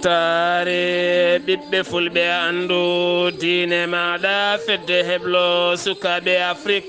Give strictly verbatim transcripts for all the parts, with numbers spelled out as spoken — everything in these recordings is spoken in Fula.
Taare ɓiɓɓe fulɓe anndu diine maaɗa fedde heblo sukaaɓe Afrik.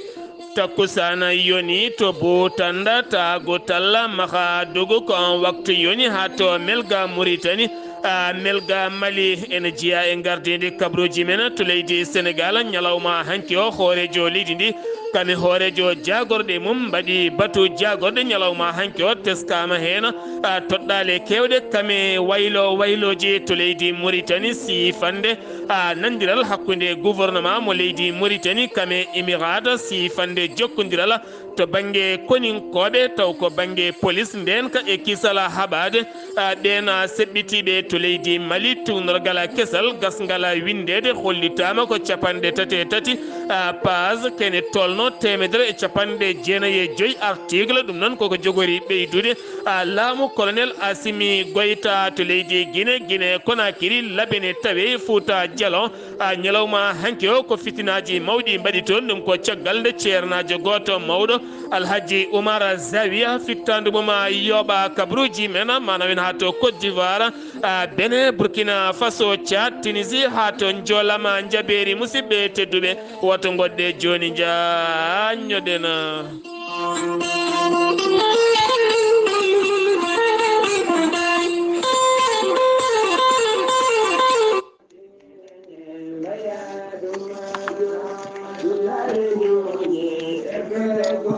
Takkusaana yoni to Buutannda taago talla maha dugu ko on waktu yoni haa to Melga Muritani, a Melga Mali. Ene jeyaa e ngardiindi kabruuji men to leydi Senegaal ñalawma hanki o hooreejo leydi ndi kame hooreejo jaagorɗe mum mbaɗi batu jaagorɗe ñalawma hanki o teskaama heen. A toɗɗaale keewɗe kame waylo waylooji to leydi Muritani siifande a nanndiral hakkunde gouvernement mo leydi Muritani kame Emirata siifande jokkondiral to bannge koninkooɓe taw ko bannge polis ndeenka e kisal haɓaade. A ɓeen a seɓɓitiiɓe to leydi Mali tuugnorgal kesal gasngal winndeede hollitaama ko capanɗe tati e tati a page kene tolno teemedere e capanɗe jeenayi e joy article. Ɗum noon koko jogori ɓeydude a laamu colonel Asimi Goyta to leydi Gine, Gine Konakiri, labene tawe Fuuta Jalon. A ñalawma hanki o ko fitinaaji mawɗi mbaɗi toon. Ɗum ko caggal nde ceernaajo gooto mawɗo Alhaji Umar Zawiya fittaandu mum a yooɓa kabruuji men maanaam en haa to Côte d'Ivoire, a Benin, Burkina Faso, Tchad, Tunisie haa to Njoolama Njabeeri. Musidɓe tedduɓe, woto ngoɗɗe jooni njaanñoɗen.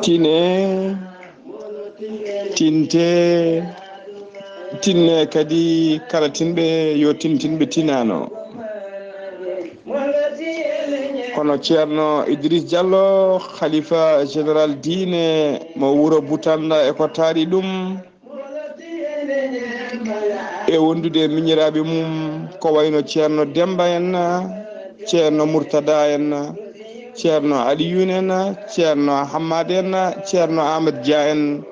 Tine, tinte, tinne kadi kala tinɓe yo tintinɓe tinano. Kono Ceerno Idriss Diallo, Khalifa Général diine mo wuro Butanda e ko taari ɗum, e wondude e miñiraaɓe mum ko wayno Ceerno Demba en, Ceerno Murtada en, Ceerno Aliyun en, Ceerno Hammad en, Ceerno Ahmed Dia en.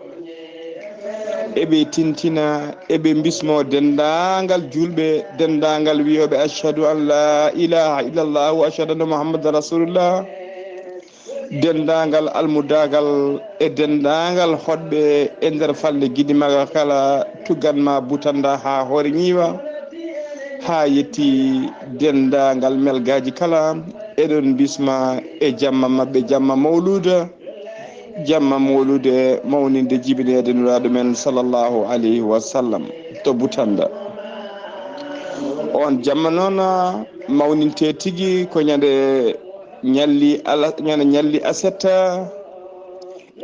Eɓe tintina, eɓe bismo denndaangal juulɓe, denndaangal wiyooɓe ashhadu an la ilaha illallah wa ashhadu anna muhammadan rasulullah. Denndaangal almudaagal e denndaangal hoɗɓe e nder falnde Gidimaga kala, tugan ma Butanda haa hoore ñiiwa, haa yetti denndaangal melgaaji kala, eɗon bisma e jamma maɓɓe, jamma mawluuda, jamma mawluude mawninde jibineede Nulaaɗo men sallallahu alayhi wa sallam to Butanda. On jamma noon mawninte tigi ko ñande ñalli ala, ñande ñalli aset,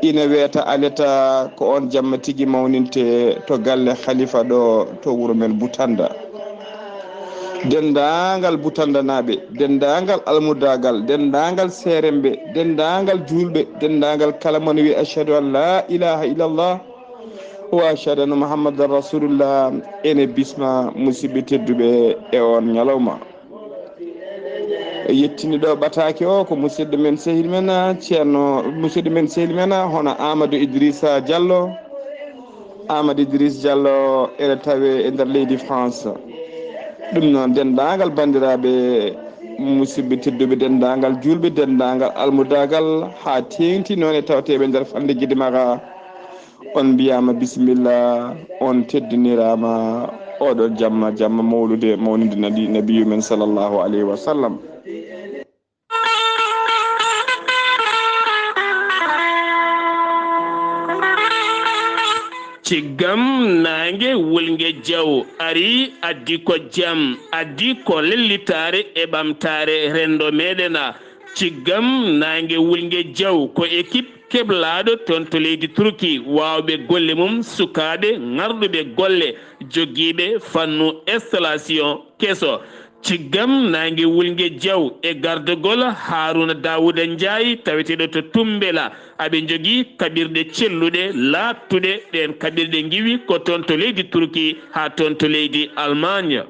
ina weeta aleta ko on jamma tigi mawninte to galle Khalifa ɗo to wuro men Butanda. Denndaangal Butandanaaɓe, denndaangal almudaagal, denndaangal seeremɓe, denndaangal juulɓe, denndaangal kala mon wi ashhadu an la ilaha illallah wa ashhadu anna muhammadan rasulullah. Ene bisma musidɓe tedduɓe e on ñalawma. Yettini ɗo ɓataake o ko musidɗo men sehil men, Ceerno, musidɗo men sehil men, hono Amadou Idrissa Diallo. Amadou Idriss Diallo ene tawe e nder leydi France. Ɗum noon, denndaangal banndiraaɓe musidɓe tedduɓe, denndaangal juulɓe, denndaangal almudaagal, haa teeŋti noon e tawteeɓe nder falnde Gidimara. On mbiyaama bisimilla, on teddiniraama oɗo jamma, jamma mawlude, mawninde nabi, nabiyu men sallallahu alayhi wa sallam. Ciggam naange wulnge jaw ari, addi ko jam, addi ko lellitaare e ɓamtaare renndo meɗen. Ciggam naange wulnge jaw ko équipe keblaaɗo toon to leydi Turki, waawɓe golle mum, sukaaɓe ŋarɗuɓe golle, jogiiɓe fannu installation keso. Ciggam naange wulnge jaw e gardagol Haruna Dawuda Njaay, taweteeɗo to Tumbela. Aɓe njogii kaɓirɗe celluɗe, laaɓtuɗe. Ɗeen kaɓirɗe ngiwi ko toon to leydi Turki haa toon to leydi Allemagne.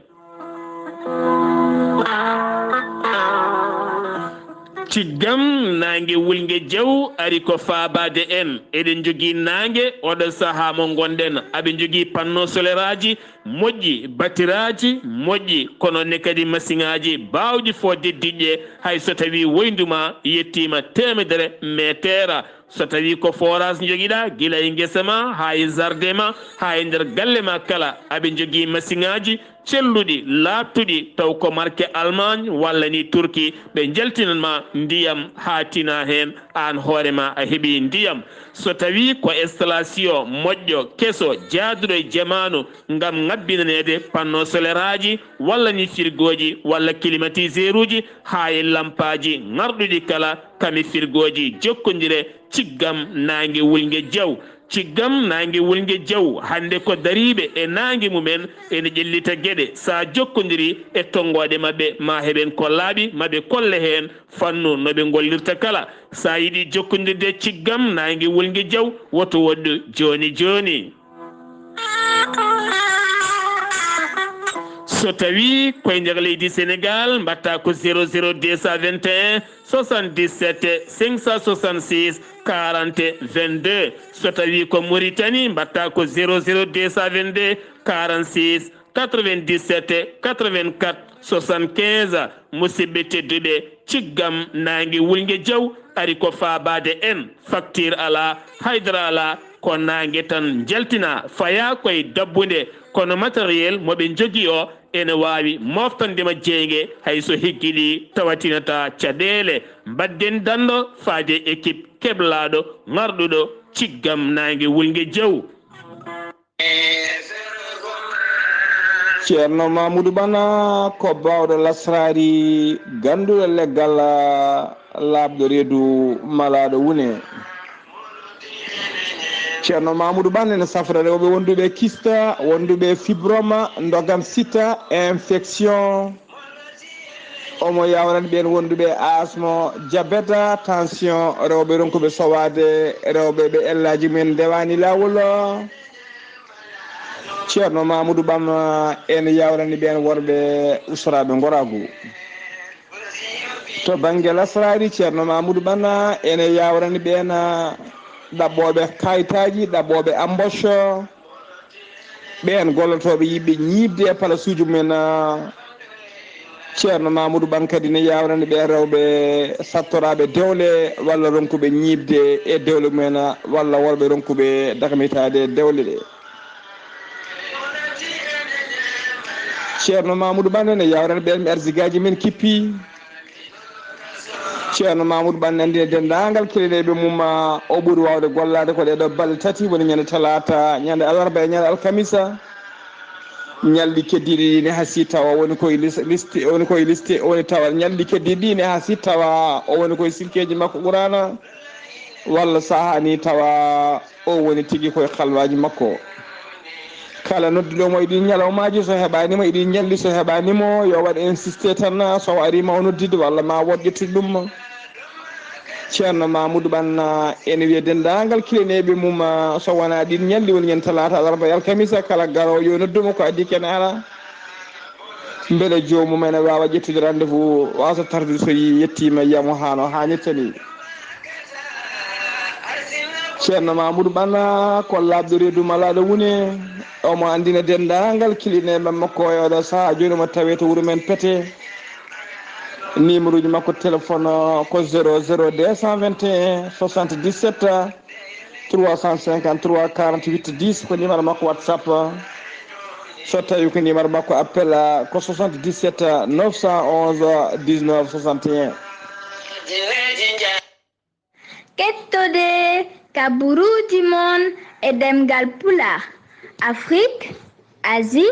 Ciggam naange wulnge jaw ari ko faabaade en. Eɗen njogii naange oɗo sahaa mo ngonɗen. Aɓe njogii panneau solaire aji moƴƴi, batiraaji moƴƴi, kono ne kadi masiŋaaji baawɗi fodde diƴƴe. Hay so tawii woyndu ma yettiima teemedere meeteer, so tawii ko forage njogiɗaa, gila e ngesa ma haa e jardin ma haa e nder galle ma kala, aɓe njogii masiŋaaji celluɗi, laaɓtuɗi, taw ko marke Allemagne walla ni Turki, ɓe njaltinan ma ndiyam haa tina heen, aan hoore ma a heɓi ndiyam. So tawii ko installation moƴƴo, keso, jaaduɗo e jamaanu ngam ŋabbinaneede panneau solaire aji walla ni firgooji walla climatiseur uji haa e lampaaji ŋarɗuɗi kala, kam e firgooji jokkondire, ciggam naange wulnge jaw. Ciggam naange wulnge jaw, hannde ko dariiɓe e naange mumen ene ƴellita geɗe. So a jokkondiri e tonngooɗe maɓɓe, ma heɓen ko laaɓi, ma ɓe kolle heen fannu no ɓe ngollirta kala. So a yiɗi jokkondirde e ciggam naange wulnge jaw, woto woɗɗu jooni jooni. So tawii koye nder leydi Senegaal, mbaɗta ko zéro zéro deux cent vingt et un, soixante-dix-sept, cinq cent soixante-six, quarante, vingt-deux. So tawii ko Mauritanie, mbaɗta ko zéro zéro deux cent vingt-deux, quarante-six, quatre-vingt-dix-sept, quatre-vingt-quatre, soixante-quinze. Musidɓe tedduɓe, ciggam naange wulnge jaw ari ko faabaade en. Facture alaa, haydara alaa, ko naange tan njaltina, fayaa koye dabbunde. Kono matériel mo ɓe njogii o ene waawi mooftande ma jeynge, hay so higgiɗi tawatinataa caɗeele. Mbaɗden danndo faade équipe keblaaɗo, ŋarɗuɗo ciggam naange wulnge jaw. Ceerno Mamoudou Bana ko baawɗo lasraari, gannduɗo leggal, laaɓɗo reedu, malaaɗo wune. Ceerno Mamoudou Bana ene safra rewɓe wonduɓe kista, wonduɓe fibroma, ndogan sita, infection. Omo yawrani ɓeen wonduɓe asmo, diabète, tension, rewɓe ronkuɓe sowaade, rewɓe ɓe ellaji mumen ndewani laawol. Ceerno Mamoudou Bam ene yawrani ɓeen worɓe ustoraaɓe ngoraagu. To bannge lasraari, Ceerno Mamoudou Bam ene yawrani ɓeen ɗaɓɓooɓe kayitaaji, ɗaɓɓooɓe embauche, ɓeen gollotooɓe yiɗɓe ñiiɓde e palasuuji mumen. Ceerno Mamoudou Bam kadi ne yawrani ɓe rewɓe sattoraaɓe dewle walla ronkuɓe ñiiɓde e dewle mumen walla worɓe ronkuɓe dakmitaade dewle ɗe. Ceerno Mamoudou Bam ne yawrani ɓeen mi arzigaaji men kippi. Ceerno Mamoudou Bam ne anndina denndaangal keleneeɓe mum, o ɓuri waawde gollaade ko ɗee ɗoo balɗe tati, woni ñande talaata, ñande alarba e ñande alkamisa. Ñalɗi keddiiɗi ɗi ne haa si tawa woni koye lis-, liste, woni koye liste, woni tawa ñalɗi keddiiɗi ɗi ne haa si tawa o woni koye silkeeji makko Quraana, walla sahaa ni tawa o woni tigi koye halwaaji makko. Kala nodduɗo mo e ɗin ñalawmaaji, so heɓaani mo e ɗin ñalɗi, so heɓaani mo, yo waɗ insisté tan, so o arii ma o noddide walla ma woɗ ƴettude ɗum. Ceerno Mamoudou Bam ene wiya denndaangal keleneeɓe mum, so wonaa ɗin ñalɗi woni ñande talaata, alarba e alkamisa, kala garoowo yo noddu mo ko adii kene alaa. Mbele joomum ene waawa ƴettude rendez-vous, waasa tardude so yi-, yettiima yiya mo haa no haanirta ni. Ceerno Mamoudou Bam ko laaɓɗo reedu malaaɗo wune, omo anndina denndaangal keleneeɓe makko e oɗo sahaa jooni mo tawee to wuro men Pete. Numéro ji makko téléphone ko zéro zéro deux cent vingt et un soixante-dix-sept trois cent cinquante-trois quarante-huit dix, ko numéro makko WhatsApp. So tawi ko numéro makko appel, ko soixante-dix-sept neuf cent onze dix-neuf soixante et un. Kettode kaburuuji mon e ɗemngal Pulaar, Afrik, Asie,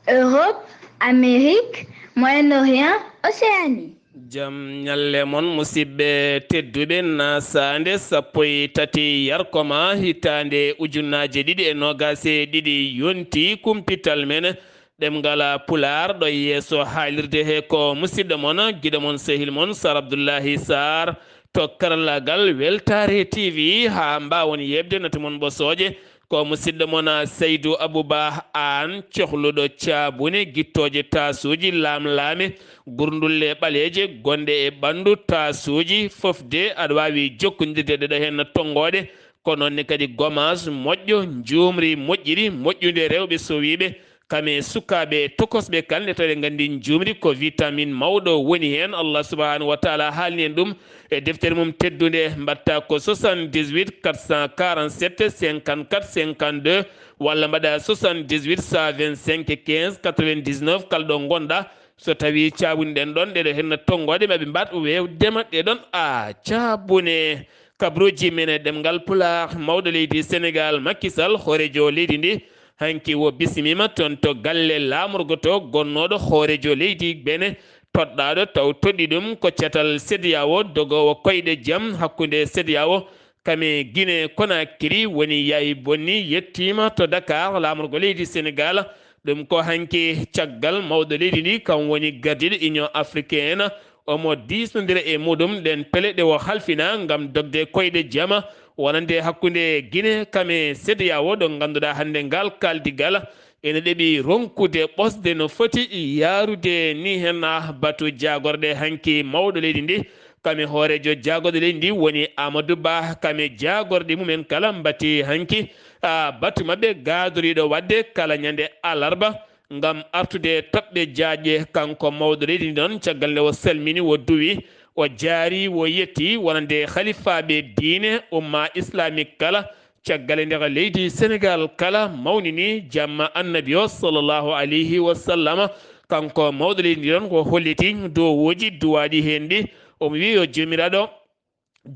Europe, Amérique, Moyen-Orient, Océanie. Jam ñalle mon, musidɓe tedduɓe, na saande sappo e tati yarkoma hitaande ujunnaje ɗiɗi e noogas e ɗiɗi yonti kumpital men ɗemngal Pulaar ɗo yeeso haalirde he ko musidɗo mon, giɗo mon, sehil mon, Sar Abdullahi Sar to karallaagal Weltaare T V, haa mbaawon yeeɓde note mon ɓosooje. Ko musidɗo mon Saydu Abuba Aan, cohluɗo caabune, gittooje taasuuji, laamlaame, gurndulle ɓaleeje gonɗe e ɓanndu taasuuji. Fof de aɗa waawi jokkondirde ɗeɗo heen tonngooɗe, ko noon ne kadi gomaas moƴƴo, njuumri moƴƴiri, moƴƴunde rewɓe sowiiɓe, Kame sukaaɓe tokosɓe kala, nde tawɗe nganndi njuumri ko vitamine mawɗo woni heen. Allah subhanahu wa taala haalni en ɗum e deftere mum teddunde, mbaɗta ko soixante-dix-huit quatre cent quarante-sept cinquante-quatre cinquante-deux, walla mbaɗa soixante-dix-huit cent vingt-cinq quinze quatre-vingt-dix-neuf, kala ɗo ngonɗa. So tawii caawunɗen ɗon ɗeɗo henna tonngooɗe, maɓe mbaɗ weewdema ɗe ɗon a caabune. Kabruuji men e ɗemngal Pulaar, mawɗo leydi Senegaal, Macky Sall, hooreejo leydi ndi, hanki wo bisimiima toon to galle laamorgo to, gonnooɗo hooreejo leydi Bene, toɗɗaaɗo taw toɗɗi ɗum ko catal CEDEAO, dogoowo koyɗe jam hakkunde CEDEAO, kame Guinée Conakry woni Yayi Bonni, yettiima to Dakar, laamorgo leydi Senegaal. Ɗum ko hanki caggal mawɗo leydi ndi, kam woni gardiiɗo Union Africaine, omo diisnondira e muɗum ɗen pele ɗe o halfina ngam dogde koyɗe jama wonande hakkunde Guinée kame CEDEAO, ɗo ngannduɗaa hannde ngal kaaldigal ene ɗeɓi ronkude ɓosde no foti yaarude. Ni hen batu jaagorɗe hanki mawɗo leydi ndi, kame hooreejo jaagorɗe leydi ndi woni Amadou Ba, kame jaagorɗe mumen kala mbati hanki, a, batu maɓɓe gaadoriiɗo waɗde kala ñande alarba ngam artude toɓɓe jaaƴe. Kanko mawɗo leydi ndi noon, caggal nde o salmini, o duwi, o jaari, o yetti wonande halifaaɓe diine, umma islamique kala, caggal e nder leydi Senegaal kala mawnini jamma Annabi o, sallallahu alayhi wa sallam. Kanko mawɗo leydi ndi noon, ko holliti duwawuuji duwaaɗi heen ɗi. Omo wiyi yo Joomiraaɗo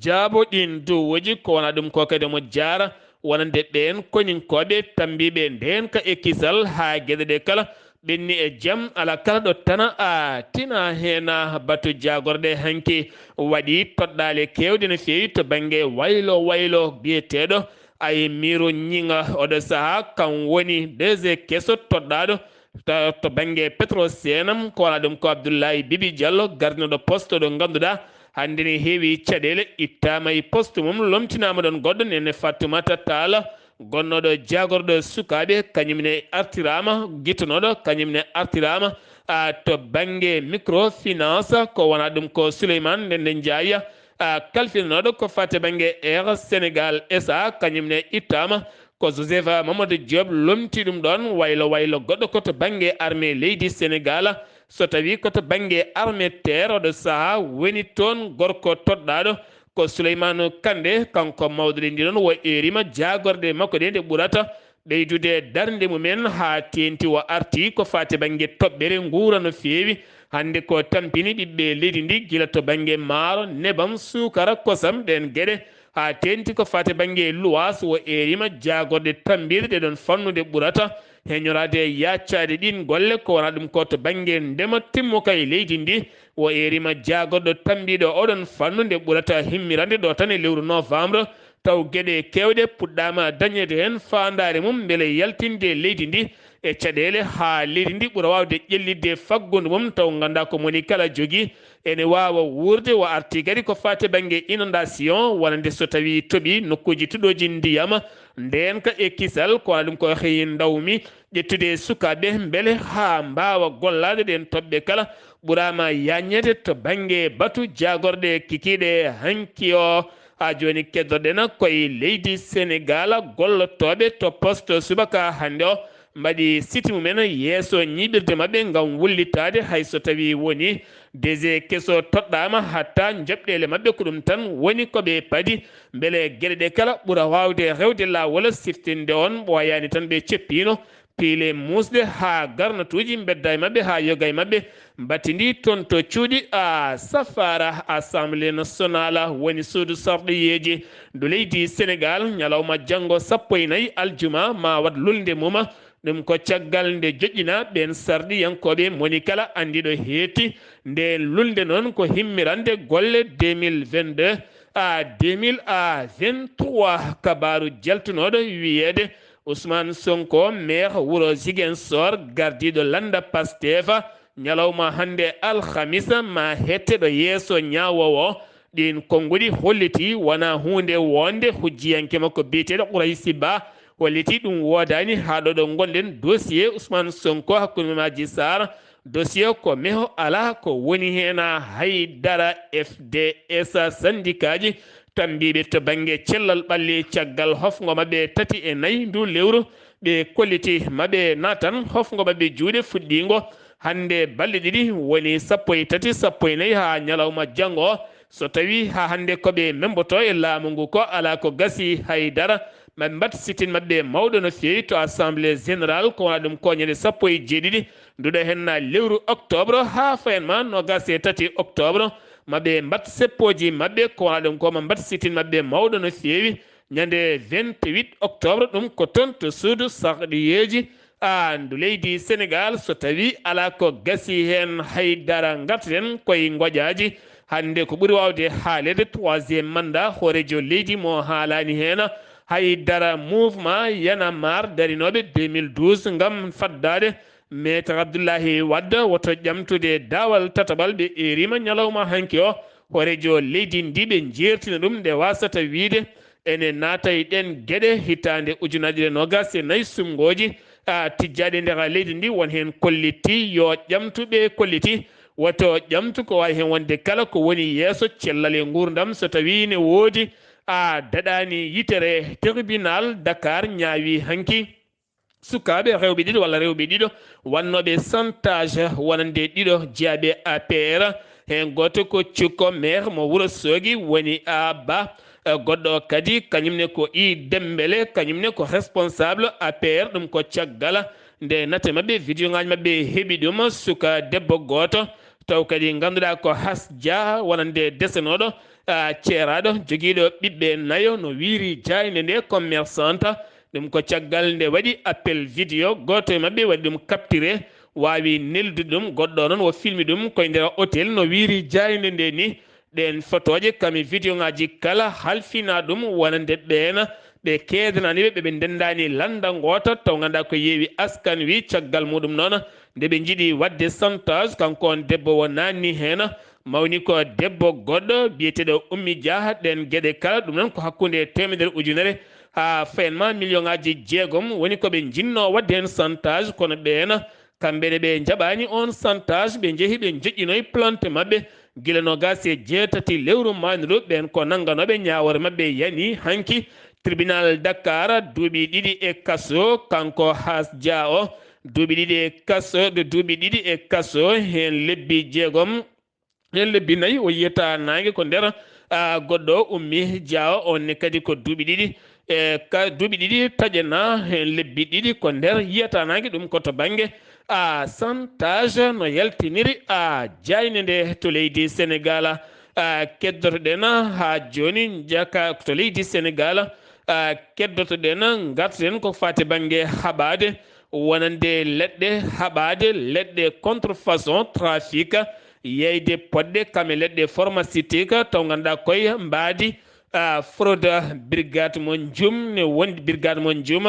jaabo ɗin duwawuuji, ko wona ɗum ko kadi omo jaara wonande ɓeen koninkooɓe tambiiɓe ndeenka e kisal haa geɗe ɗe kala ɓenni e jam, ala kala ɗo tana a tina heena. Batu jaagorɗe hanki waɗi toɗɗaale keewɗe no feewi to bannge waylo waylo biyeteeɗo Aymiro Ñinga. Oɗo sahaa kam woni D G keso toɗɗaaɗo ta-, to bannge Petrosen, ko wona ɗum ko Abdoulaye Bibi Diallo, gardinooɗo poste ɗo ngannduɗaa hannde ne heewi caɗeele, ittaama e poste mum, lomtinaama ɗon goɗɗo, Nene Fatoumata Tall, gonnooɗo jaagorɗo sukaaɓe, kañum ne artiraama, gittonooɗo, kañum ne artiraama, a, to bannge microfinance, ko wona ɗum ko Souleymane Ndende Ndiaye, a, kalfinanooɗo ko fate bannge Air Sénégal S A, kañum ne ittaama, ko Joseph Mamadou Diop lomti ɗum ɗon, waylo waylo goɗɗo ko to bannge armée leydi Senegaal. So tawii ko to bannge armée terre, oɗo sahaa woni toon gorko toɗɗaaɗo ko Souleymane Kandé, kanko mawɗo leydi noon, o eerima jaagorɗe makko ɗe nde ɓurata ɓeydude darnde mumen haa teenti o arti ko faati bannge toɓɓere nguura no feewi. Hannde ko tampini ɓiɓɓe leydi ndi gila to bannge maaro, nebam, suukara, kosam, ɗeen geɗe, haa teenti ko faati bannge luwaas. O eerima jaagorɗe tambiiɗe ɗe ɗon fannude ɓurata heñoraade e yaaccade ɗiin golle, ko wona ɗum ko to bannge ndema timmuka e leydi ndi. O eerima jaagorɗo tambiiɗo oɗon fannu nde ɓurata himmirande ɗo tan e lewru novembre, taw geɗe keewɗe puɗɗaama dañeede heen faandaare mum mbele yaltinde leydi ndi e caɗeele haa leydi ndi ɓura waawde ƴellitde faggundu mum, taw nganndaa ko moni kala jogii ene waawa wuurde. O arti kadi ko faati bannge inondation, wonande so tawii toɓi nokkuuji tuɗooji ndiyam, ndeenka e kisal, ko wona ɗum ko heyi ndawmi ƴettude sukaaɓe mbele haa mbaawa gollaade ɗeen toɓɓe kala ɓuraama yaññeede to bannge batu jaagorɗe kikiiɗe hanki o. Haa jooni keddorɗen koye leydi Senegaal, gollotooɓe to poste subaka hannde o mbaɗi siti mumen yeeso ñiiɓirde maɓɓe ngam wullitaade hay so tawii woni D G keso toɗɗaama hatta njoɓɗeele maɓɓe ko ɗum tan woni ko ɓe padi. Mbele geɗe ɗe kala ɓura waawde rewde laawol siftinde on ɓooyaani tan ɓe ceppiino piile muusɗe haa garnatuuji mbedda e maɓɓe haa yoga e maɓɓe mbattindi toon to cuuɗi a safaara Assemblée nationale woni suudu sarɗiyeeji ndu leydi Senegaal. Ñalawma janngo sappo e nayi aljuma ma waɗ lulnde mum. Ɗum ko caggal nde joƴƴina ɓeen sarɗiyankooɓe moni kala anndiiɗo heetti. Ndeen lulnde noon ko himmirande golle deux mille vingt-deux à deux mille vingt-trois. Kabaaru jaltunooɗo wiyeede Ousmane Sonko, maire wuro Ziguinchor, gardiiɗo lannda Pastef, ñalawma hannde alhamisa ma hette ɗo yeeso ñaawoowo ɗiin konnguɗi holliti wonaa huunde wonde hujjiyanke makko biyeteeɗo Qouraysi Ba holliti ɗum woodaani haa ɗo ɗo ngonɗen dossier Ousmane Sonko hakkunde mum e Adji Sarr. Dossier ko meho alaa ko woni heen hay dara. F D S syndicat ji tambiiɓe to bannge cellal ɓalli caggal hofngo maɓɓe tati e nayi ndu lewru ɓe kolliti maɓɓe natan hofngo maɓɓe juuɗe fuɗɗiingo hannde balɗe ɗiɗi woni sappo e tati, sappo e nayi haa ñalawma janngo. So tawii haa hannde ko ɓe memboto e laamu ngu ko alaa ko gasi hay dara. Maɓɓe mbaɗ sitin maɓɓe mawɗo no feewi to Assemblée Générale, ko wona ɗum ko ñande sappo e jeeɗiɗi nduɗo henna lewru octobre haa fayan ma noogas e tati octobre. Maɓɓe mbaɗ seppooji maɓɓe ko wona ɗum ko ma mbaɗ sitin maɓɓe mawɗo no feewi ñande vingt-huit octobre, ɗum ko toon to suudu sarɗiyeeji a ndu leydi Sénégal. So tawii alaa ko gasi heen hay dara, ngarten koye ngoƴaaji. Hannde ko ɓuri waawde haalede troisième mandat hooreejo leydi mo haalaani heen hay dara. Mouvement Y'en a marre darinooɓe deux mille douze ngam faddaade Maître Abdoulaye Wade woto ƴamtude daawal tataɓal ɓe eeriima ñalawma hanki o. Hooreejo leydi ndi ɓe njeertina ɗum nde wasata wiyde ene naata e ɗeen geɗe. Hitaande ujunaaji ɗiɗi e noogas e nayi suɓngooji a tijjaaɗi e nder leydi ndi won heen kolliti yo ƴamtu ɓe kolliti. Woto ƴamtu ko waawi heen wonde kala ko woni yeeso cellal e nguurndam so tawii ne woodi a daɗaani yitere. Tribunal Dakar ñaawi hanki sukaaɓe rewɓe ɗiɗo walla rewɓe ɗiɗo wannooɓe chantage wonande ɗiɗo jeyaaɓe A P R. Heen gooto ko cukko maire mo Wuro Soogi woni Abba. E goɗɗo o kadi kañum ne ko I Dembele, kañum ne ko responsable A P R. Ɗum ko caggal nde nate maɓɓe, vidéo ŋaaji maɓɓe heɓi ɗum suka debbo gooto taw kadi ngannduɗaa ko Has Dia wonande desenooɗo a ceeraaɗo jogiiɗo ɓiɓɓe nayo no wiiri jaaynde nde commerçante. Ɗum ko caggal nde waɗi appel vidéo, gooto e maɓɓe waɗi ɗum capturé, waawi neldude ɗum. Goɗɗo noon o filmi ɗum koye nder hôtel no wiiri jaaynde nde ni. Ɗeen fotooje kam e vidéo ŋaaji kala halfina ɗum wonande ɓeen ɓe keedanaani ɓe, ɓe ɓe ndenndaani lannda ngoota taw ngannduɗaa ko yeewi askan wi. Caggal muɗum noon nde ɓe njiɗi waɗde chantage, kanko on debbo o naanni heen. Mawni ko debbo goɗɗo biyeteeɗo Ummi Dia. Ɗeen geɗe kala ɗum noon ko hakkunde teemedere ujunere haa fayan ma million ŋaaji jeegom woni ko ɓe njinnoo waɗde heen chantage, kono ɓeen kamɓe ne ɓe njaɓaani oon chantage, ɓe njehi ɓe njoƴƴinoyi plainte maɓɓe gila noogas e jeetati lewru maaynuɗo. Ɓeen ko nannganooɓe ñaawoore maɓɓe yani hanki tribunal Dakar duuɓi ɗiɗi e kaso, kanko Has Dia o duuɓi ɗiɗi e kaso, ɗo duuɓi ɗiɗi e kaso heen lebbi jeegom. Heen lebbi nayi o yiyata naange ko nder a goɗɗo o Ummi Dia o, on ne kadi ko duuɓi ɗiɗi e ka duuɓi ɗiɗi taƴana heen lebbi ɗiɗi ko nder yiyata naange. Ɗum ko to bannge a chantage no yaltiniri a jaaynde nde to leydi Sénégal. A keddotoɗen haa jooni njaka to leydi Sénégal. A keddotoɗen ngarten ko faati bannge haɓaade wonande leɗɗe haɓaade, leɗɗe contrefaçon, trafic, yeyde poɗɗe kam e leɗɗe pharmaceutique taw ngannduɗaa koye mbaadi a fraude. Brigade mo Njum ne wondi, brigade mo Njum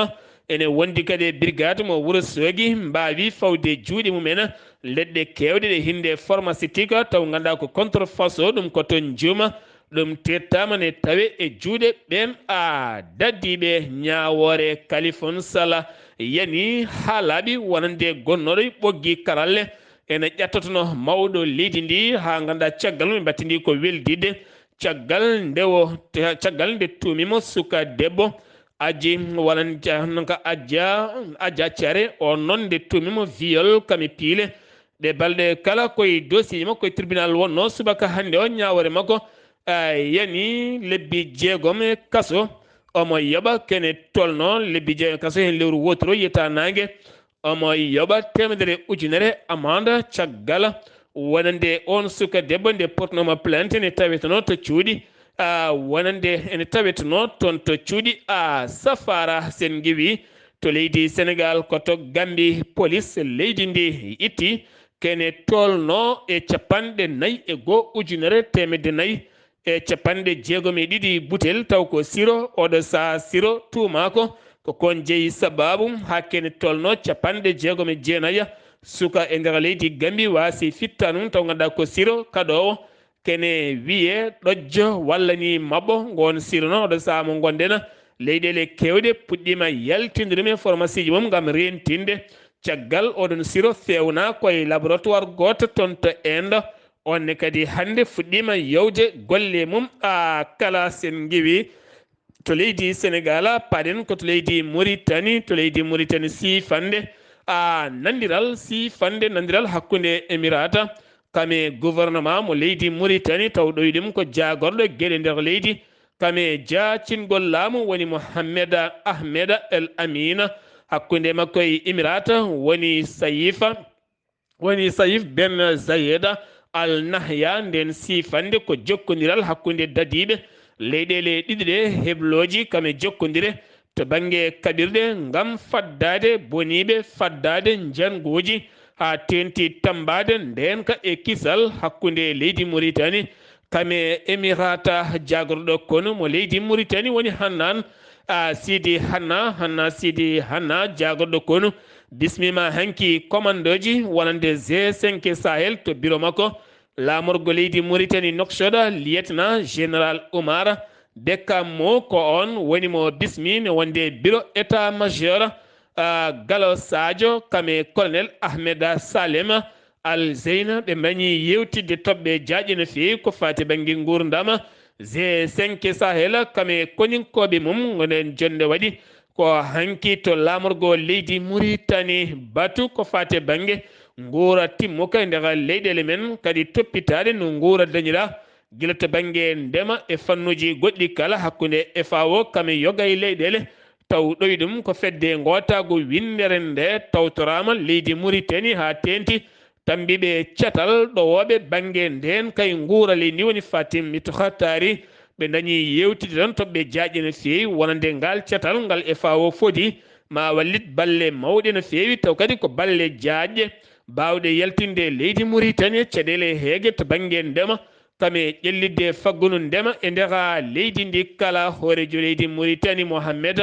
ene wondi kadi e brigade mo Wuro Soogi mbaawi fawde juuɗe mum en leɗɗe keewɗe ɗe hinnde pharmaceutique taw ngannduɗaa ko contrefaçon, ɗum ko to Njum. Ɗum tettaama ne tawe e juuɗe ɓeen a daddiiɓe ñaawoore. Kalifon Sala yani haa laaɓi wonande gonnooɗo e ɓoggi karalle ene ƴattotono mawɗo leydi ndi haa ngannduɗaa caggal mum ɓe mbattindi ko weldidde. Caggal nde o caggal nde tuumimo suka debbo aji walan ja- ka ajja ajja care on noon nde tuumimo viol kami piile. Ɗe balɗe kala koye dossier makko e tribunal wonno subaka hannde o ñaawore makko a yani lebbi jeegom e kaso. Omo yoɓa kene tolno lebbi jeegom e kaso heen lewru wotoro yiyata naange. Omo yoɓa teemedere ujunere amande caggal wonande on suka debbo nde potnoma plainte ne taweteno to cuuɗi a wonande ene taweteno toon to cuuɗi a safara sen ngiwi to leydi Sénégal ko to Gambie police leydi ndi itti kene tolno e capanɗe nayi e goo ujunere teemedde nayi e capanɗe jeegom e ɗiɗi butel taw ko siro oɗo saha siro tuumaako ko kon jeyi sababu haa kene tolno capanɗe jeegom e jeenaya suka e nder leydi Gambi waasi fitta ɗum taw ngannduɗaa ko siro kaɗoowo kene wiye ɗojjo walla ni maɓɓo ngon siro noon oɗo saha mo ngonɗen leyɗeele keewɗe puɗɗiima yaltinde ɗum e formasiiji mum ngam reentinde caggal oɗon siro feewna koye laboratoire gooto toon to Inde. On ne kadi hannde fuɗɗiima yowde golle mum a kala sen ngiwi to leydi Senegal, paɗen ko to leydi Muritani, to leydi Muritani siifande, a, nandiral siifande, nandiral hakkunde Emirata, kame gouvernement mo leydi Muritani, taw ɗowi ɗum ko jaagorɗo geɗe nder leydi, kame jaacingol laamu woni Mohammed Ahmed El Amina, hakkunde makko e Emirata woni Sayifa, woni Sayif Ben Zayed Al Nahya. Nden siifande ko jokkondiral hakkunde dadiiɓe leyɗeele ɗiɗi ɗe, heblooji kame jokkondire to bannge kaɓirɗe ngam faddaade boniiɓe, faddaade njannguuji, haa teenti tammbaade ndeenka e kisal hakkunde leydi Muritani kame Emirata. Jaagorɗo konu mo leydi Muritani woni Hannan, a, Sidi Hanna, Hanna Sidi Hanna, jaagorɗo konu, bismiima hanki komandooji wonande G cinq Sahel to biro makko laamorgo leydi Muritani Nouakchott, Lieutenant Général Oumar Bekam Mo, ko oon woni mo bismi ne wonde biro état major, a, Galo Sadio, kame Colonel Ahmed Salem Al Zeyna. Ɓe mbañi yewtidde toɓɓe jaaƴe no feewi ko faati bannge nguurndam G cinq Sahel, kame koninkooɓe mum, ngonen jonde waɗi ko hanki to laamorgo leydi Muritani. Batu ko faati bannge nguura timmuka e nder leyɗeele men, kadi toppitaade no nguura dañira gila to bannge ndema e fannuuji goɗɗi kala hakkunde F A O kame yoga e leyɗeele, taw ɗowi ɗum ko fedde ngootaagu winndere nde tawtoraama leydi Muritani haa teenti tambiiɓe catal ɗowooɓe bannge ndeen kay nguura leydi ndi woni Fatim Mitu Khattari. Ɓe ndañi yewtidde tan toɓɓe jaaƴe no feewi wonande ngal catal ngal F A O fodi ma wallit balle mawɗe no feewi, taw kadi ko balle jaaƴɗe baawɗe yaltinde leydi Muritani caɗeele heege to bannge ndema, kame ƴellitde faggunu ndema e nder leydi ndi kala. Hooreejo leydi Muritani Mohammed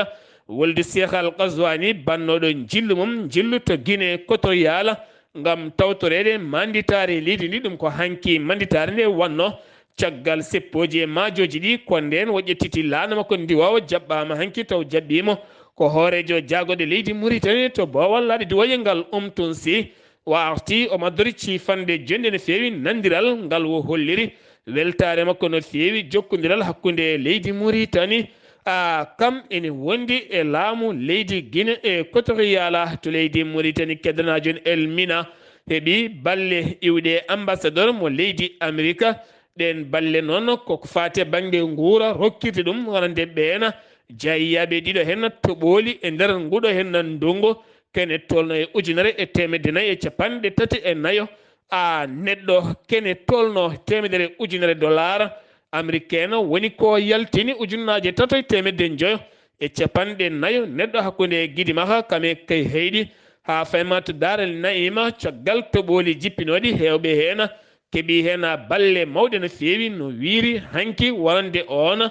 Woldu Cheikh Al Ghazouani, bannooɗo njillu mum, njillu to Guinée Équatoriale, ngam tawtoreede manditaare leydi ndi. Ɗum ko hanki manditaare nde wonno caggal seppooji e maajooji ɗi, ko ndeen o ƴettiti laana makko ndiwoowo, jaɓɓaama hanki taw jaɓɓiimo ko hooreejo jaagorɗe leydi Muritani to boowal laaɗe diwooje ngal Umtunsi. O arti, o maddori ciifande jonde no feewi nandiral ngal o holliri weltaare makko no feewi jokkondiral hakkunde leydi Muritani, a, kam ene wondi e laamu leydi Guinée Équatoriale to leydi Muritani. Keddanaajo en El Mina heɓi balle iwɗe ambassadeur mo leydi Amerika. Ɗeen balle noon ko faati e bannge nguura rokkirde ɗum wonande ɓeen jaayyaaɓe ɗiɗo heen toɓooli e nder nguɗo heen ndungu, kene tolno e ujunere e teemedde nayi e capanɗe tati e nayo a neɗɗo, kene tolno teemedere ujunere dollar américain woni ko yaltini ujunnaaje tato e teemedde njoyo e capanɗe nayo neɗɗo hakkunde gidi maha kame kay heyɗi haa fayma to Daaral Na'iima caggal toɓooli jippinooɗi heewɓe heen keɓi heen balle mawɗe no feewi no wiiri hanki wonande oon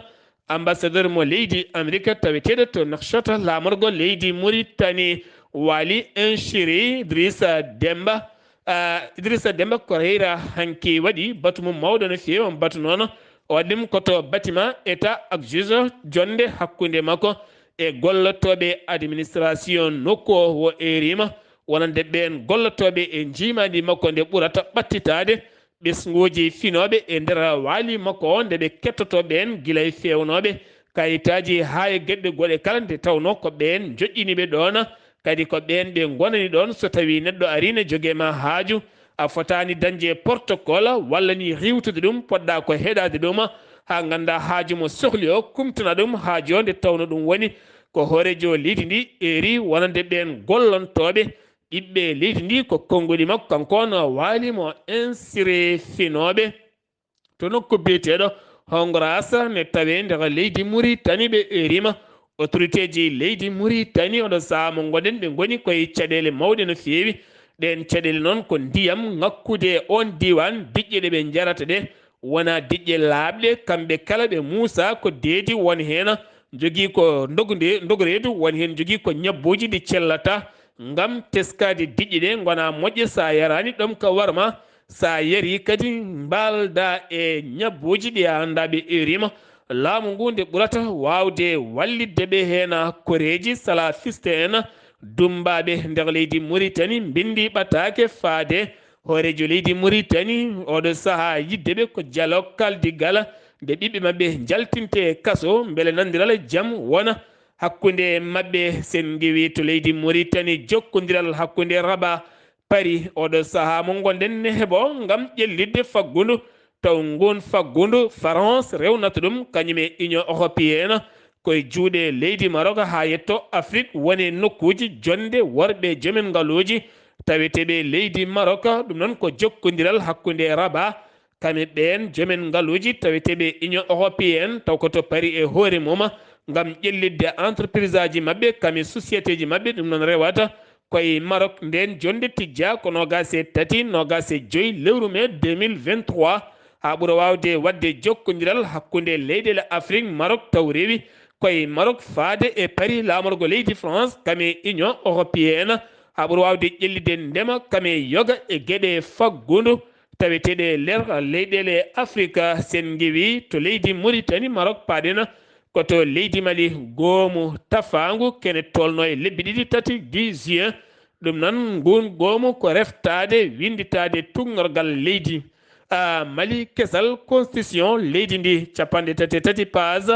ambassadeur mo leydi Amerika taweteeɗo to Nouakchott laamorgo leydi Muritani Waly Inchiri Idrissa Demba. Ah, Idrissa Demba ko reyra hanki waɗi batu mum mawɗo no feewi on batu noon o waɗi ɗum ko to bâtiment état ak juge jonde hakkunde makko e gollotooɓe administration nokku o wo erima wonande ɓeen gollotooɓe e njiimaandi makko nde ɓurata ɓattitaade ɓesnguuji finooɓe e nder waali makko o nde ɓe kettotoo ɓeen gila e feewnooɓe kayitaaji haa e geɗe goɗe kala nde tawnoo ko ɓeen njoƴƴiniiɓe ɗoon kadi ko ɓeen ɓe ngonani ɗoon so tawii neɗɗo arii ne jogee ma haaju a fotaani dañde protocole walla ni riiwtude ɗum poɗɗaa ko heɗaade ɗum haa nganndaa haaju mo sohli o kumtana ɗum haaju o nde tawnoo ɗum woni ko hooreejo leydi ndi eri wonande ɓeen gollontooɓe ɓiɓɓe leydi ndi ko konnguli makko kanko on waali mo insiri finooɓe to nokku biyeteeɗo Hongoras ne tawee nder leydi Muritani ɓe erima autoriteeji leydi Muritani oɗo sahaa mo ngoɗen ɓe ngoni koye caɗeele mawɗe no feewi ɗeen caɗeele noon ko ndiyam ŋakkude e oon diiwaan diƴƴe ɗe ɓe njarata ɗe wona diƴƴe laaɓɗe kamɓe kala ɓe muusa ko deedi won heen jogii ko ndogude ndogoreedu won heen jogii ko ñabbuuji ɗi cellata ngam teskaade diƴƴe ɗe ngona moƴƴe so a yaraani ɗom ka warma so a yarii kadi mbaalda e ñabbuuji ɗi a anndaa ɓe erima laamu ngu nde ɓurata waawde wallitde ɓe heen koreeji salafiste en dummbaaɓe nder leydi Muritani mbinndi ɓataake faade hooreejo leydi Muritani oɗo sahaa yidde ɓe ko Jalo Kaldi Gala nde ɓiɓɓe maɓɓe njaltinte kaso, mbele nandiral jam wona hakkunde maɓɓe. Sen ngewi to leydi Mauritanie, jokkondiral hakkunde Rabat, Paris, oɗo sahaa mo ngonɗen ne heɓo ngam ƴellitde faggundu, taw ngun faggundu France rewnata ɗum, kañum e Union Européenne, koye juuɗe leydi Maroc haa yetto Afrique, woni nokkuuji jonde worɓe joomen ngaluuji taweteeɓe leydi Maroc. Ɗum noon ko jokkondiral hakkunde Rabat, kamɓe ɓeen joomen ngaluuji taweteeɓe Union Européenne, taw ko to Paris e hoore mum, ngam ƴellitde entreprise aji maɓɓe, kamɓe société ji maɓɓe. Ɗum noon rewata koye Maroc. Ndeen jonde tijjaa ko noogaas e tati, noogaas e joy lewru mee deux mille vingt-trois, haa ɓura waawde waɗde jokkondiral hakkunde leyɗeele Afrik, Maroc taw rewi koye Maroc faade e Paris laamorgo leydi France, kamɓe Union Européenne, haa ɓura waawde ƴellitde ndema, kamɓe yoga e geɗe faggundu taweteeɗe nder leyɗeele Afrika. Sen ngewi to leydi Mauritanie, Maroc paaɗen, ko to leydi Mali, goomu tafaangu kene tolno e lebbi ɗiɗi tati, dix juin. Ɗum noon, ngun goomu ko reftaade winnditaade tuugnorgal leydi, a, Mali kesal, constitution leydi ndi, capanɗe tati e tati page,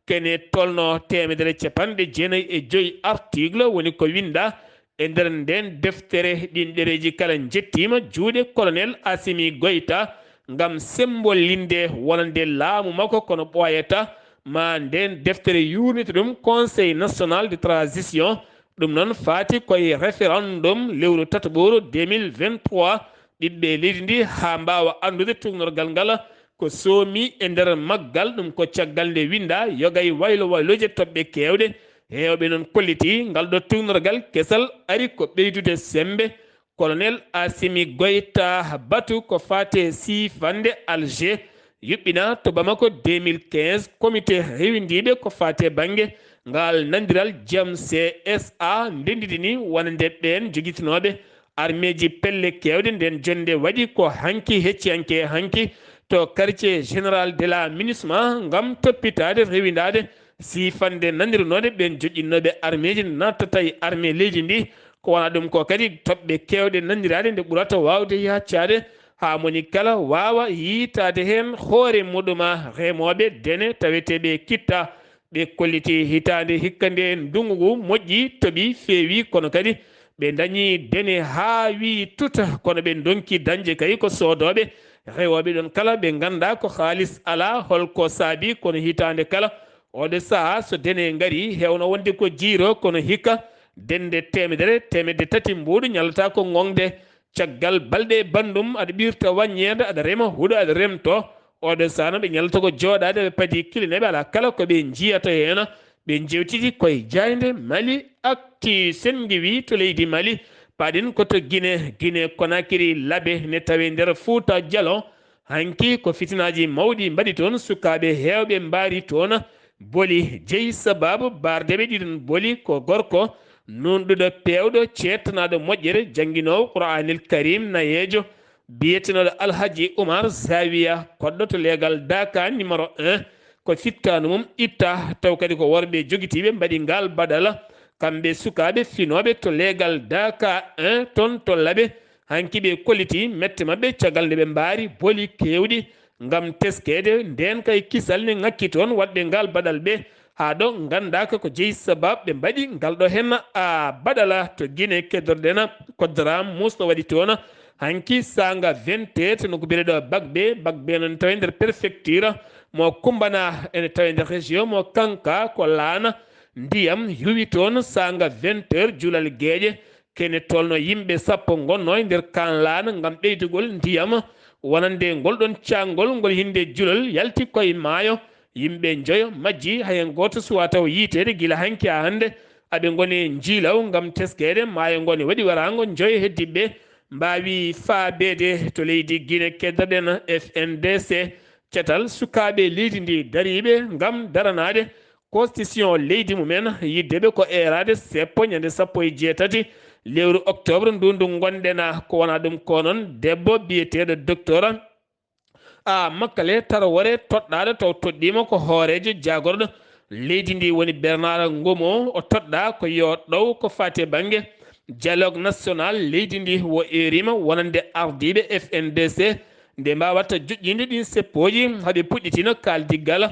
kene tolno teemedere capanɗe jeenayi e joy article woni ko winnda e nder ndeen deftere. Ɗiin ɗereeji kala njettiima juuɗe Colonel Assimi Goïta ngam sembolinde wonande laamu makko, kono ɓooyata ma ndeen deftere yuurnita ɗum Conseil National de Transition. Ɗum noon faati koye référendum lewru tataɓuru deux mille vingt-trois, ɓiɓɓe leydi ndi, haa mbaawa anndude tuugnorgal ngal ko soomi e nder maggal. Ɗum ko caggal nde winnda yoga e waylo waylooje toɓɓe keewɗe. Heewɓe noon kolliti ngal ɗo tuugnorgal kesal ari ko ɓeydude semmbe. Colonel Assimi Goïta batu ko faate siifande Alger yuɓɓina to Bamako deux mille quinze, comité rewindiiɓe ko faate bannge ngal nandiral jam C S A ndendidini wonande ɓeen jogitinooɓe armeeji pelle keewɗe. Ndeen jonnde waɗi ko hanki, hecci hanki e hanki to quartier général de la MINUSMA ngam toppitaade, rewindaade siifande nanirnooɗe ɓeen joƴƴinnooɓe armeeji nattata e armee leydi ndi. Ko wona ɗum ko kadi toɓɓe keewɗe naniraade nde ɓurata waawde yaccaade haa moni kala waawa yiitaade heen hoore muɗuma. Remooɓe dene taweteeɓe kitta, ɓe kolliti hitaande hikka nde ndunngu ngu moƴƴi, toɓi, feewi, kono kadi ɓe ndañi dene haa wii tuta, kono ɓe ndonki dañde kay ko soodooɓe rewooɓe ɗon kala ɓe nganndaa ko haalis alaa, holko saabi, kono hitaande kala oɗo sahaa so dene ngari, heewno wonde ko jiiro, kono hikka dende teemedere, teemedde tati mbuuɗu ñallata ko ŋoŋde. Caggal balɗe e banndum, aɗa ɓirta waññeende, aɗa rema huɗo, aɗa remto. Oɗo sahaa noon ɓe ñallata ko jooɗaade, ɓe padi kilineeɓe, alaa kala ko ɓe njiyata heen. Ɓe njewtidi koye jaaynde Mali Actu. Sen ngewi to leydi Mali, paaɗen ko to Gine, Gine Konakiri, Labe ne tawe nder Fuuta Jalon. Hanki ko fitinaaji mawɗi mbaɗi toon, sukaaɓe heewɓe mbaari toon boli. Jeyi sabaabu baardeɓe ɗiɗon boli ko gorko nuunɗuɗo, peewɗo, ceettanaaɗo moƴƴere, jannginoowo Qur'aanil Kariim, nayeejo, biyetenooɗo Alhaji Umar Zawiya, koɗɗo to leegal Daaka numéro un. Ko fittaandu mum itta, taw kadi ko worɓe jogitiiɓe mbaɗi ngaal baɗal. Kamɓe sukaaɓe finooɓe to leegal Daaka un toon to Labe, hanki ɓe kolliti mette maɓɓe caggal nde ɓe mbaari boli keewɗi ngam teskeede. Ndeen kay kisal ne ŋakki toon waɗɓe ngaal baɗal ɓe, haa ɗo nganndaaka ko jeyi sabaabu ɓe mbaɗi ngal ɗo heen, a, baɗal to Gine keddorɗen ko drame muusɗo waɗi toon. Hanki saanga vingt heures to nokku biyeteeɗo Bagbe, Bagbe noon tawi nder préfecture mo Kumbana, ene tawi nder région mo Kanka, ko laana ndiyam yuwi toon saanga vingt heures, julal geeƴe. Kene tolno yimɓe sappo ngonnoo e nder kaan laana ngam ɓeydugol ndiyam wonande ngol ɗon caanngol, ngol hinde julal yalti koye maayo. Yimɓe njoyo majji, hay heen gooto suwaa taw yiiteede gila hanki haa hannde. Aɓe ngoni njiilaw ngam teskeede maayo ngo ne waɗi waraango, njoyo heddiiɓe mbaawi faabeede to leydi Gine keddorɗen, F N D C. Catal sukaaɓe leydi ndi dariiɓe ngam daranaade constitution leydi mumen, yiddeɓe ko eeraade seppo ñande sappo e jeetati lewru octobre ndu ndu ngonɗen, ko wona ɗum ko noon debbo biyeteeɗo docteur a Makkale Tarawore toɗɗaaɗo taw toɗɗiima ko hooreejo jaagorɗo leydi ndi woni Bernard Ngomo. O toɗɗaa ko yo ɗow ko faati e bannge dialogue national leydi ndi. O eeriima wonande ardiiɓe F N D C nde mbaawata joƴƴinde ɗin seppooji, haa ɓe puɗɗitina kaaldiggal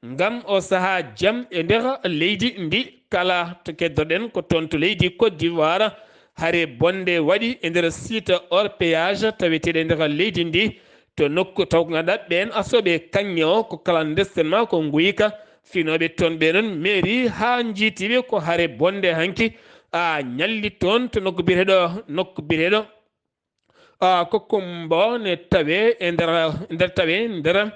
ngam o sahaa jam e nder leydi ndi kala. To keddoɗen ko toon to leydi Côte d'Ivoire, hare bonde waɗi e nder site orpéage taweteeɗo e nder leydi ndi, to nokku taw ngannduɗaa ɓeen asooɓe kaŋŋe o ko clandestinement, ko nguyka, finooɓe toon ɓe noon mairie haa njiitiiɓe ko hare bonde hanki a ñalli toon to nokku biyeteeɗo, nokku biyeteeɗo a ko Kumbo ne tawe e nder, nder tawe nder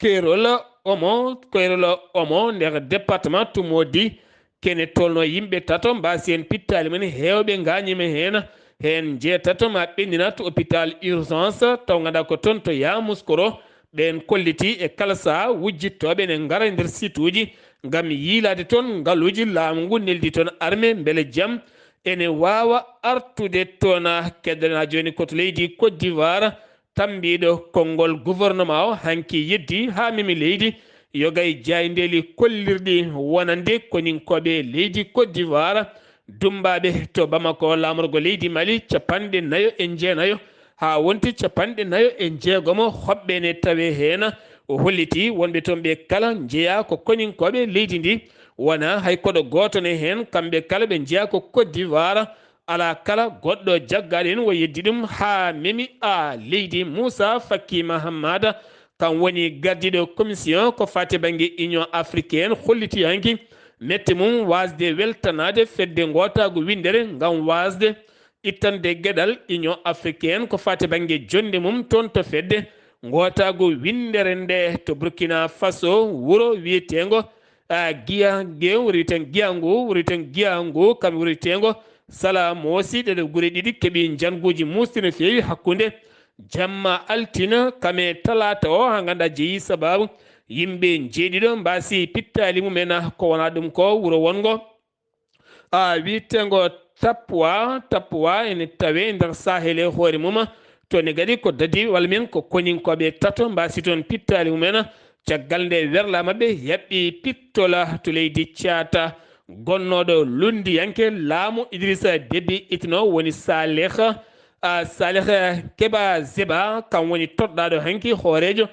Keerol Omo, Keerol Omo nder département Tumodi. Kene tolno yimɓe tato mbaasi heen pittaali mum, heewɓe ngaañiima heen, heen njeetato ma ɓenndina to hôpital urgence, taw ngannduɗaa ko toon to Yamoussoukro. Ɓeen kolliti e kala sahaa wujjittooɓe ne ngara e nder situuji ngam yiilaade toon ngaluuji laamu ngu neldi toon armée mbele jam ene waawa artude toon. Keddanaa jooni ko to leydi Côte d'Ivoire, tammbiiɗo konngol gouvernement o hanki yeddi haa memi leydi, yoga e jaayndeeli kollirɗi wonande koninkooɓe leydi Côte d'Ivoire, dummbaaɓe to Bamako, laamorgo leydi Mali, capanɗe nayo e jeenayo haa wonti capanɗe nayo e jeegomo hoɓɓe ne tawe heen. O holliti wonɓe toon ɓe kala njeyaa ko koninkooɓe leydi ndi, wonaa hay koɗo gooto ne heen, kamɓe kala ɓe njeyaa ko Côte d'Ivoire. Alaa kala goɗɗo jaggaaɗo en o yeddi ɗum haa memi a leydi. Moussa Faki Mahammada, kam woni gardiiɗo commission ko faati bannge Union africaine, holliti hanki mette mum waasde weltanaade fedde ngootaagu winndere ngam waasde ittande geɗal Union africaine ko faati bannge jonnde mum toon to fedde ngootaagu winndere nde to Burkina Faso, wuro wiyeteengo a Giya, Giya, wuro wiyeteengo Giyangu, wuro wiyeteengo Giyangu, kam wuro wiyeteengo Sala Moosi. Ɗeɗo gure ɗiɗi keɓi njanguuji muusɗi no feewi hakkunde jamma altine kam e talaata o, haa ngannduɗaa jeyi sabaabu yimɓe njeeɗiɗo mbaasi pittaali mumen, ko wonaa ɗum ko wuro wonngo a wiyeteengo Tapwa, Tapwa ene tawe nder Sahel e hoore mum. Toon ne kadi ko dadi walla mbiyen ko koninkooɓe tato mbaasi toon pittaali mumen. Caggal nde werlaa maɓɓe yaɓɓi pittola to leydi Caata. Gonnooɗo lunndiyanke laamu Idrissa Déby Itno woni Saleh, a, Saleh Keba Zeba, kam woni toɗɗaaɗo hanki hooreejo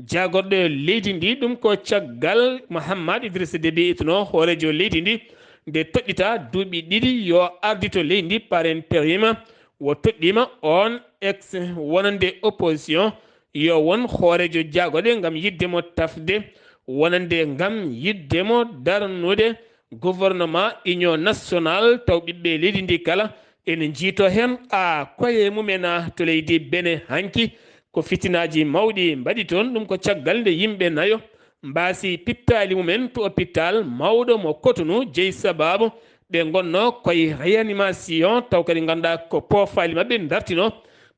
jaagorɗo leydi ndi. Ɗum ko caggal Mahamat Idrissa Déby Itno, hooreejo leydi ndi, nde toɗɗita duuɓi ɗiɗi yo ardito leydi par intérim. O toɗɗiima oon ex wonande opposition yo won hooreejo jaagorɗe ngam yiɗde mo tafde, wonande ngam yiɗde mo darnude gouvernement union nationale, taw ɓiɓɓe leydi ndi kala ene njiitoo heen a koye mumen. To leydi Benin hanki ko fitinaaji mawɗi mbaɗi toon. Ɗum ko caggal nde yimɓe nayo mbaasi pittaali mumen to hôpital mawɗo mo Cotonou, jeyi sabaabu ɓe ngonnoo koye réanimation, taw kadi ngannduɗaa ko poofaali maɓɓe ndartinoo,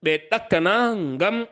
ɓe ɗakkana ngam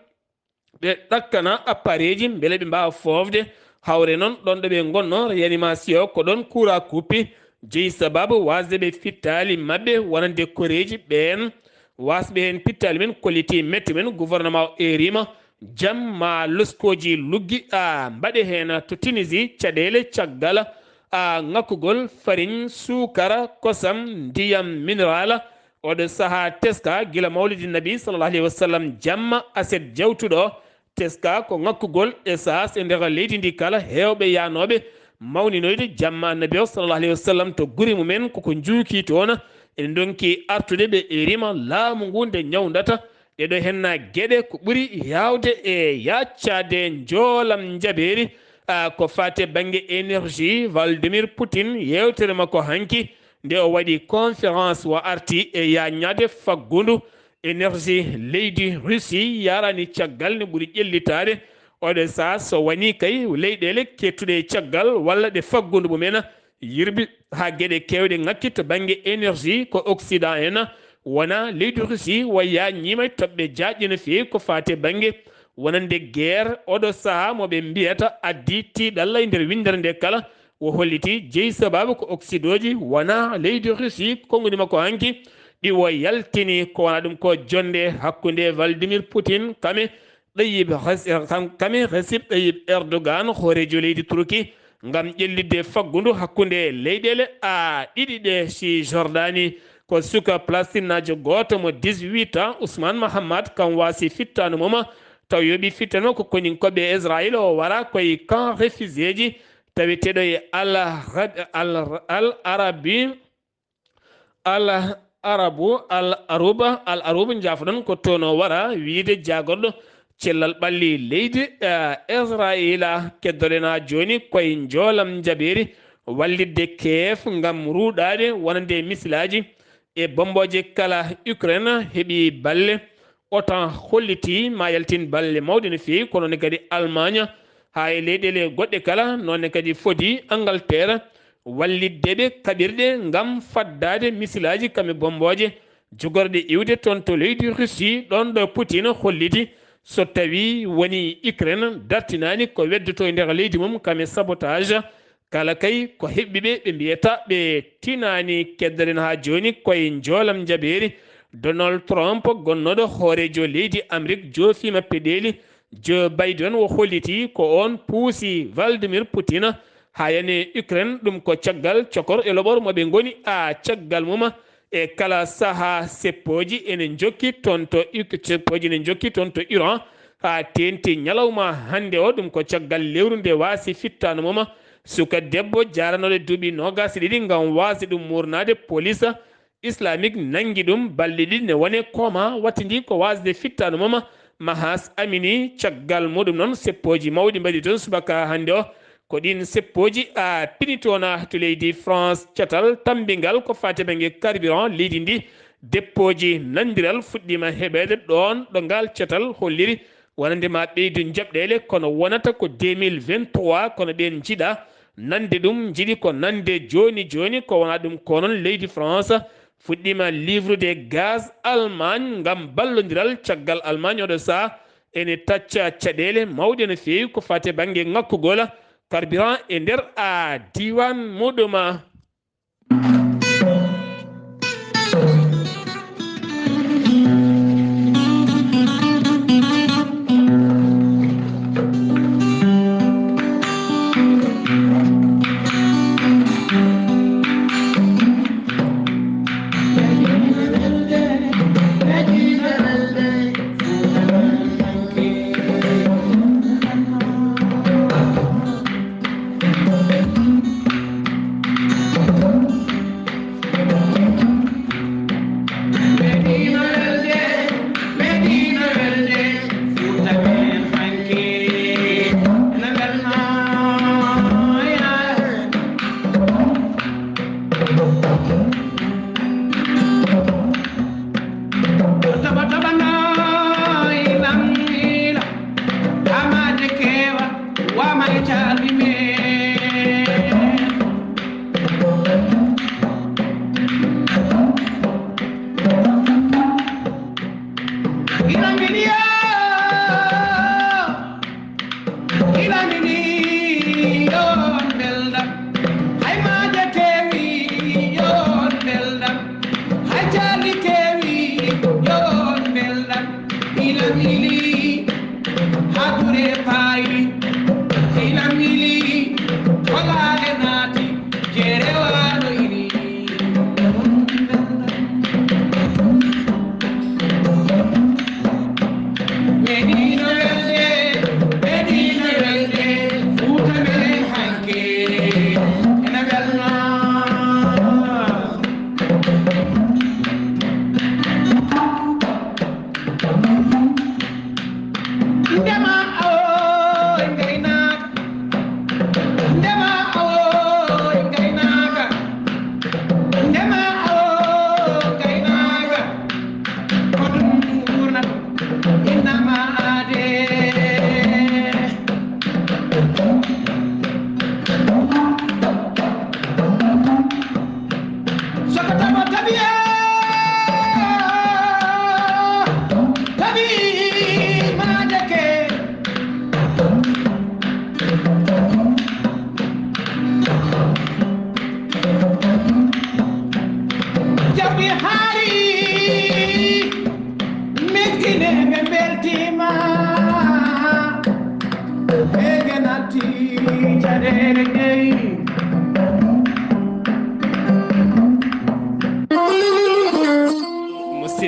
ɓe ɗakkana appareeji mbele ɓe mbaawa foofde. Hawre noon ɗoon ɗo ɓe ngonnoo réanimation ko ɗoon kuuraa kuppi, jeyi sabaabu waasde ɓe pittaali maɓɓe wonande koreeji ɓeen. Waasɓe heen pittaali men kolliti mette men, gouvernement o eeriima jam ma loskooji luggi a mbaɗe heen to Tunisie caɗeele caggal a ŋakkugol fariñ, suukara, kosam, ndiyam mineral. Oɗo sahaa teska gila mawlidi nabi sallallahu alayhi wa sallam jamma aset jawtuɗo, teska ko ŋakkugol essence e nder leydi ndi kala, heewɓe yaanooɓe mawninoyde jamma annabi o sallallahu alayhi wa sallam to gure mumen koko njuuki toon. Ene ndonki artude ɓe eeriima laamu ngu nde ñawndata ɗeɗo henna geɗe ko ɓuri yaawde e yaaccaade njoolam njabeeri, a, ko faati bannge énergie. Vladimir Poutine, yeewtere makko hanki nde o waɗi conférence, o arti e yaaññaade faggundu énergie leydi Russie, yaraani caggal ne ɓuri ƴellitaade. Oɗo sahaa so wanii kay leyɗeele keedtuɗe e caggal walla ɗe faggundu mumen yirbi haa geɗe keewɗe ŋakki to bannge énergie ko Occident en, wonaa leydi Russie, o yaaññiima e toɓɓe jaajɗe no feewi ko faati e bannge wonande guerre. Oɗo sahaa mo ɓe mbiyata addi tiiɗalla e nder winndere nde kala, o holliti jeyi sabaabu ko Occident ji, wonaa leydi Russie, konngudi makko hanki ɗi o yaltini, ko wonaa ɗum ko jonnde hakkunde Vladimir Poutine kame Tayyip Res-, kam-, kame Recep Tayyip Erdogan, hooreejo leydi Turki, ngam ƴellitde faggundu hakkunde leyɗeele a ɗiɗi ɗe. Si Jordanie, ko suka palestinnaajo gooto mo dix-huit ans, Ousmane Mahamat, kam waasi fittaandu mum Taw yoɓi fittanoo ko koninkooɓe Israayil o wara koye kan refuséji taweteeɗo e Al Al Arabi Al Arabu Al Aruba Al Aruba njaafoɗon ko toon o wara wiide jaagorɗo cellal ɓalli leydi Israayila. Keddoɗen haa jooni koye njoolam njaɓeeri wallitde Kiev ngam ruuɗaade wonande misilaaji e bommbooje kala. Ukraine heɓi balle. Otan holliti ma yaltin balle mawɗe no feewi, kono ne kadi Almaaña haa e leyɗeele goɗɗe kala, noon ne kadi foti Angalteer wallitde ɓe kaɓirɗe ngam faddaade misilaaji kam e bommbooje jogorɗe iwde toon to leydi Russie, ɗoon ɗo Putin holliti so tawii woni Ukraine dartinaani ko weddoto e nder leydi mum kam e sabotage. Kala kay ko heɓɓi ɓe, ɓe mbiyata ɓe tinaani. Keddoɗen haa jooni koye njoolam njaɓeeri. Donald Trump, gonnooɗo hooreejo leydi Amrik, joofiima peɗeeli. Joe Biden o holliti ko oon puusi Vladimir Putin haa yani Ukraine, ɗum ko caggal cokor e loɓor mo ɓe ngoni a caggal mum. E kala sahaa, seppooji ene njokki toon to Uk-, seppooji ene njokki toon to Iran, haa teeŋti ñalawma hannde o, ɗum ko caggal lewru nde waasi fittaandu mum. Suka debbo jaaranooɗo duuɓi noogaas e ɗiɗi ngam waasde ɗum muurnaade, police islamique nanngi ɗum balɗe ɗiɗi ne wone koma, wattindi ko waasde fittaandu mum. Mahas Amini, caggal muɗum noon, seppooji mawɗi mbaɗi toon subaka hannde o. Ko ɗiin seppooji a pinitoona to leydi France. Catal tammbingal ko faati bannge carburant leydi ndi, deppooji nanndiral fuɗɗiima heɓeede ɗoon ɗo ngal catal holliri, wonande ma ɓeydu njaɓɗeele, kono wonata ko deux mille vingt-trois, kono ɓeen njiɗa nande ɗum, njiɗi ko nande jooni jooni, ko wona ɗum ko noon leydi France fuɗɗiima livrude gaz Allemagne ngam ballondiral, caggal Allemagne oɗo saha ene tacca caɗeele mawɗe no feewi ko faati e bannge ŋakkugol carburant e nder a diiwaan muɗum.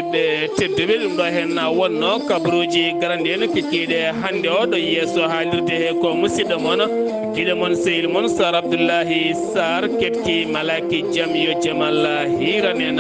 Ɓe tedduɓe, ɗum ɗo heen na wonno kabaruuji garanɗi en kikiiɗe hannde o ɗo yeeso haalirde he ko musidɗo mon, giɗo mon, sehil mon Sar Abdullahi Sar, keɗki malaki jam yo jamal hiiran en.